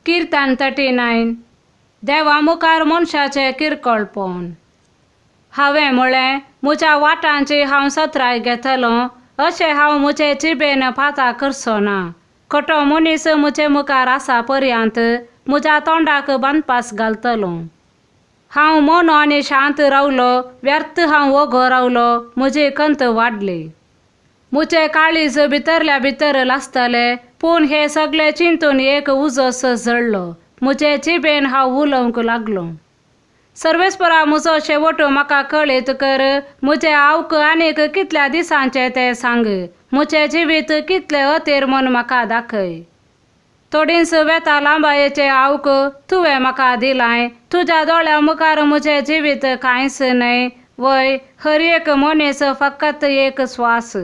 किर्तन 39. देवा मुखार मनशाचें किरकोळपण. हांवें म्हळें, म्हज्या वाटांची हांव सत्राय घेतलो, अशें हांव म्हजे जिबेन पाता करचो ना. खोटो मनीस म्हजे मुखार आसा पर्यंत म्हज्या तोंडाक बांदपास घालतलो. हांव मोनो आनी शांत रावलो, व्यर्थ हांव वोगो रावलो, म्हजी कंत वाडली. म्हजें काळीज भितरल्या भितर लासतालें, पूण हें सगळें चिंतून एक उजोस जळ्ळो. म्हजे जिबेन हांव उलोवंक लागलो. सर्वेस्परा, म्हजो शेवट म्हाका कळीत कर. म्हजें आवक आनीक कितल्या दिसांचें तें सांग. म्हजें जिवीत कितलें अथीर म्हूण म्हाका दाखय. थोडींच वेता लांबायेचें आवक तुवें म्हाका दिलाय. तुज्या दोळ्या मुखार म्हजें जिवीत कांयच न्हय. वय, हर एक मनीस फकत एक स्वास.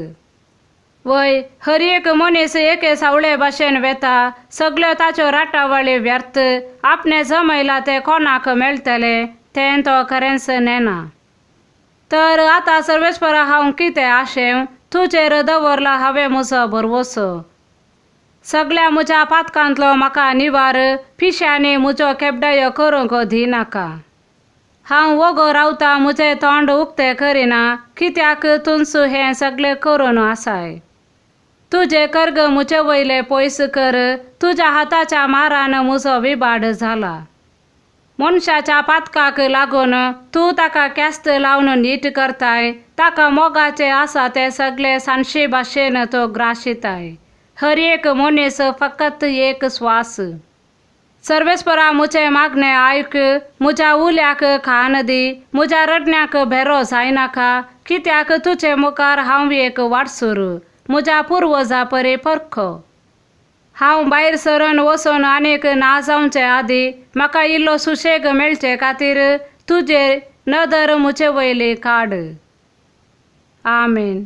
वय, हर एक मनीस एके सावळे भाशेन वेता. सगल्यो ताच्यो राटावळी व्यर्थ. आपणें जमयलां तें कोणाक मेळटलें तें तो खरेंच नेना. तर आतां सर्वेस्परा, हांव कितें आशेंव? तुजेर दवरला हांवें म्हजो भरवंसो. सगल्या म्हज्या पातकांतलो म्हाका निवार. पिश्यांनी म्हज्यो केबडायो करूंक दिनाका. हांव वोगो रावता, म्हजें तोंड उक्तें करिना, कित्याक तूंच हें सगळें करून आसाय. तुजें कर्ग म्हजे वयलें पयस कर. तुज्या हाताच्या मारान म्हजो विबाड जाला. मनशाच्या पातकाक लागून तूं ताका ख्यास्त लावन नीट करताय. ताका मोगाचें आसा तें सगळें सांडशी भाशेन तो ग्राशिताय. हर एक मनीस फकत एक स्वास. सर्वेस्परा, म्हजें मागणें आयक. म्हज्या उल्याक कान दी. म्हज्या रडण्याक भेरो जायनाका, कित्याक तुजे मुखार हांव एक वाटसूर, म्हज्या पुर्वजा परी परखो. हांव भायर सरून वचून आनीक ना जावचे आदीं म्हाका इल्लो सुशेग मेळचे खातीर तुजे नदर म्हजे वयली काड. आमेन.